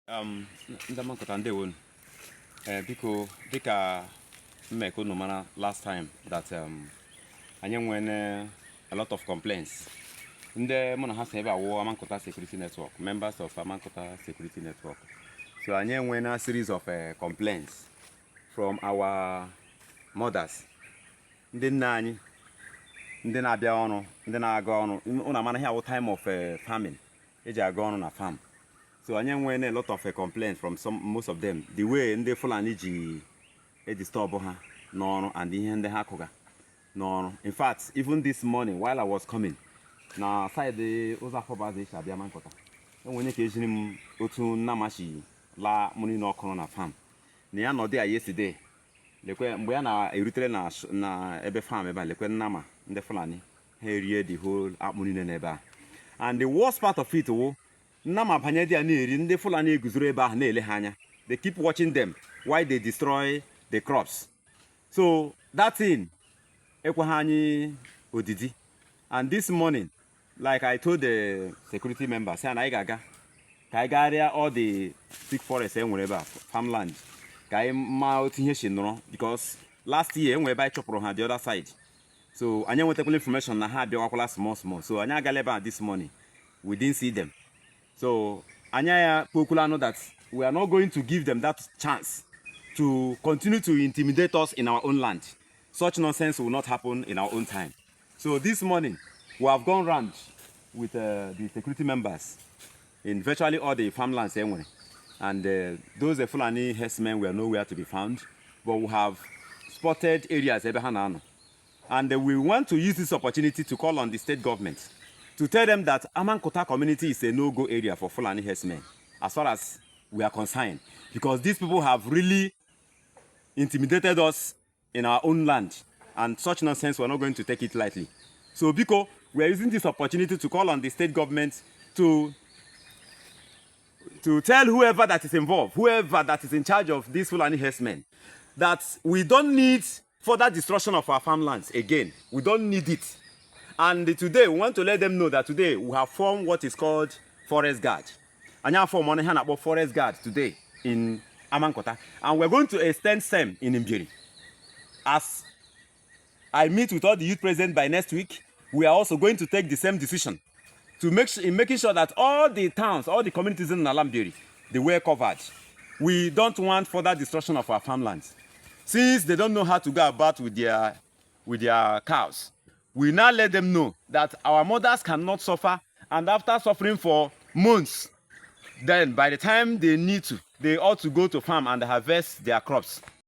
Ndị Mankata ndewo biko dịka mmeko no mana last time that anyị nwere a lot of complaints ndị mụ na ha si ebe awụ Mankata Security Network, members of Mankata Security Network. So anyị nwere a series of complaints from our mothers, ndị nna anyị, ndị na-abịa ọrụ, ndị na-aga ọrụ. Unu amana ihe awụ time of farming eji aga ọrụ na farm. So I nwere a lot of complaints from most of them. The way ndị Fulani ji disturb ha n'ọrụ and ihe ndị ha kụga n'ọrụ. In fact, even this morning while I was coming, na side ụzọ afọbazi echi abịa Mankata, enwenye ka ejiri m otu nnamachi la muni n'ọkụ na farm. Na ya nọdụ ya yesterday, lekwe mgbe ya na-erutere na ebe farm ebe a, lekwe nnama ndị Fulani ha erie the whole akpụ niile n'ebe a. And the worst part of it wo Nama Panyadia Niri, ndị Fulani eguzoro ebe ahụ na-ele ha anya. They keep watching them while they destroy the crops. So that thing ekwe ha anyị odidi. And this morning, like I told the security members, say na anyị ga-aga ka anyị gaa all the thick forest enwere ebe a, farmland, ka anyị ma otu ihe si nọrọ, because last year enwere ebe anyị chọpụrụ ha the other side. So anyị nwetakwala information na ha abịawakwala small. So anyị agala ebe a this morning. We didn't see them. So Anyaya Pokulano that we are not going to give them that chance to continue to intimidate us in our own land. Such nonsense will not happen in our own time. So this morning we have gone round with the security members in virtually all the farmlands anyway. And those Fulani Headsmen were nowhere to be found, but we have spotted areas. And we want to use this opportunity to call on the state government to tell them that Amankota community is a no-go area for Fulani Headsmen, as far as we are concerned, because these people have really intimidated us in our own land, and such nonsense we're not going to take it lightly. So Biko, we are using this opportunity to call on the state government to tell whoever that is involved, whoever that is in charge of these Fulani Headsmen, that we don't need further destruction of our farmlands again. We don't need it. And today, we want to let them know that today we have formed what is called Forest Guard. And you have formed about Forest Guard today in Amankota. And we're going to extend SEM in Mbiri. As I meet with all the youth present by next week, we are also going to take the same decision to making sure that all the towns, all the communities in Mbiri, they were covered. We don't want further destruction of our farmlands. Since they don't know how to go about with their cows, we now let them know that our mothers cannot suffer, and after suffering for months, then by the time they need to, they ought to go to farm and harvest their crops.